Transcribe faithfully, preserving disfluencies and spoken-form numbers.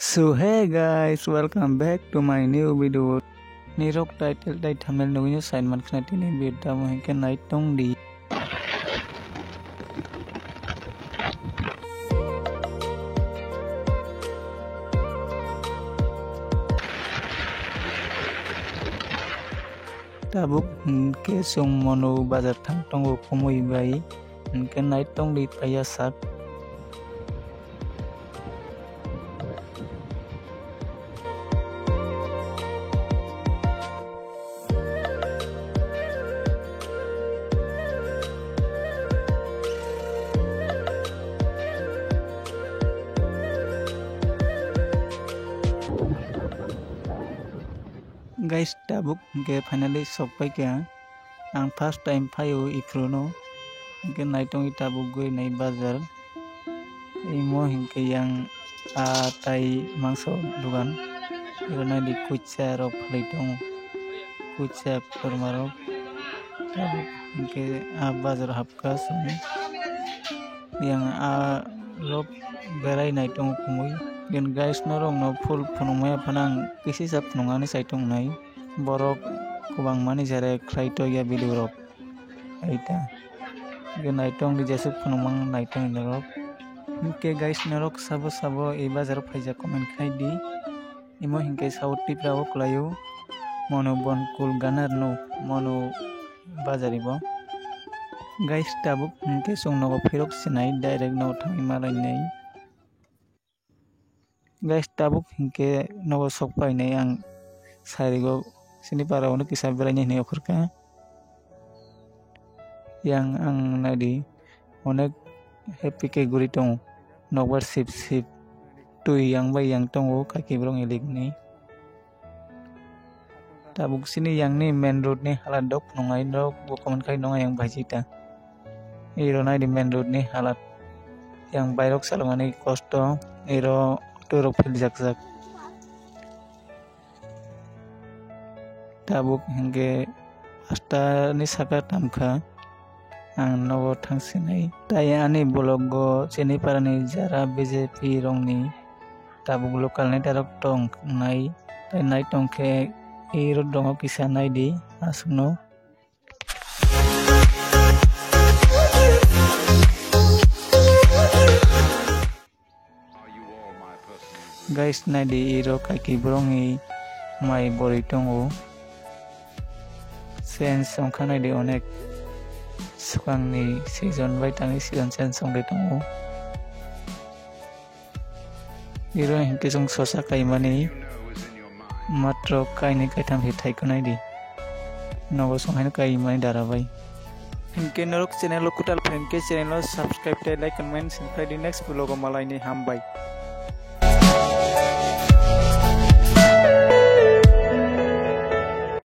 So hey guys, welcome back to my new video. Nirok title tai thumbnail nugwi no sign man khna tini video tamo hinkhe nai tong di. Tabuk hinkhe chwng mono bazar thang tongo kumui bai, hinkhe nai tong di paiya sak. Guys, tabuk hinkhe finally sok paikha. Ang first time phaio iphuru no. Hinkhe naitongwi tabuk gwi nai bazar. Imo hinkhe yang a tai mangso dugan. Iro naidi kucha rok phalwi tongo. Kucha kwrma rok. Tabuk hinkhe a bazar hapkha chwng. Yang a rok berai nai tongo kumui. Then guys, norok no full phunukmaya phano ang kisisa phunuknani sai tongnai. Borok kwbangmani jare khlai tokya video rok. Aita. Hinkhe naitong di jesuk phunukmang naitong norok. Hinkhe guys, norok sabo sabo e bazar o phaijak comment khai di. Imo hinkhe South Tripura o kwlaio. Mono bon kul ganar no mono bazar ibo. Guys, tabuk hinkhe chwng nogo phirok sinai direct nogo thangwi malainai. Guys, tabuk hinkhe nogo sok painai ang sarigo sini para ono kisa beraini hinwi okhorkha. Yang ang naidi onek happy khe guri tongo. Nokbar sip sip twi yang bai yang tongo kaki borok ni likni. Tabuk sini yang ni main road ni halat dok phunuknai rok bo comment khai nung yang baji ta. Iro nai di main road ni halat yang bairok salmani kosto iro auto rok philjak jak. Tabuk hinkhe pasta ni saka tamkha ang nogo thangsinai. Tai ani vlog o chini parani jara B J P rokni tabuk local netarok tongnai. Tai nai tongkhe iro dongo kisa naidi aswkno. Guys, naidi iro kaki borokni mai borwi tongo. Change wngkha naidi onek swkangni season bai tangwi season change wngwi tongo. Iro hinkhe chwng sosa kaimani matro kainwi kaitham se thaikhwnaidi. Nogo chwng haino kaimani dara bai. Hinkhe norok channel o kwtal phai hinkhe channel o subscribe tei like comment sing khlai di, next vlog o malaini hambai.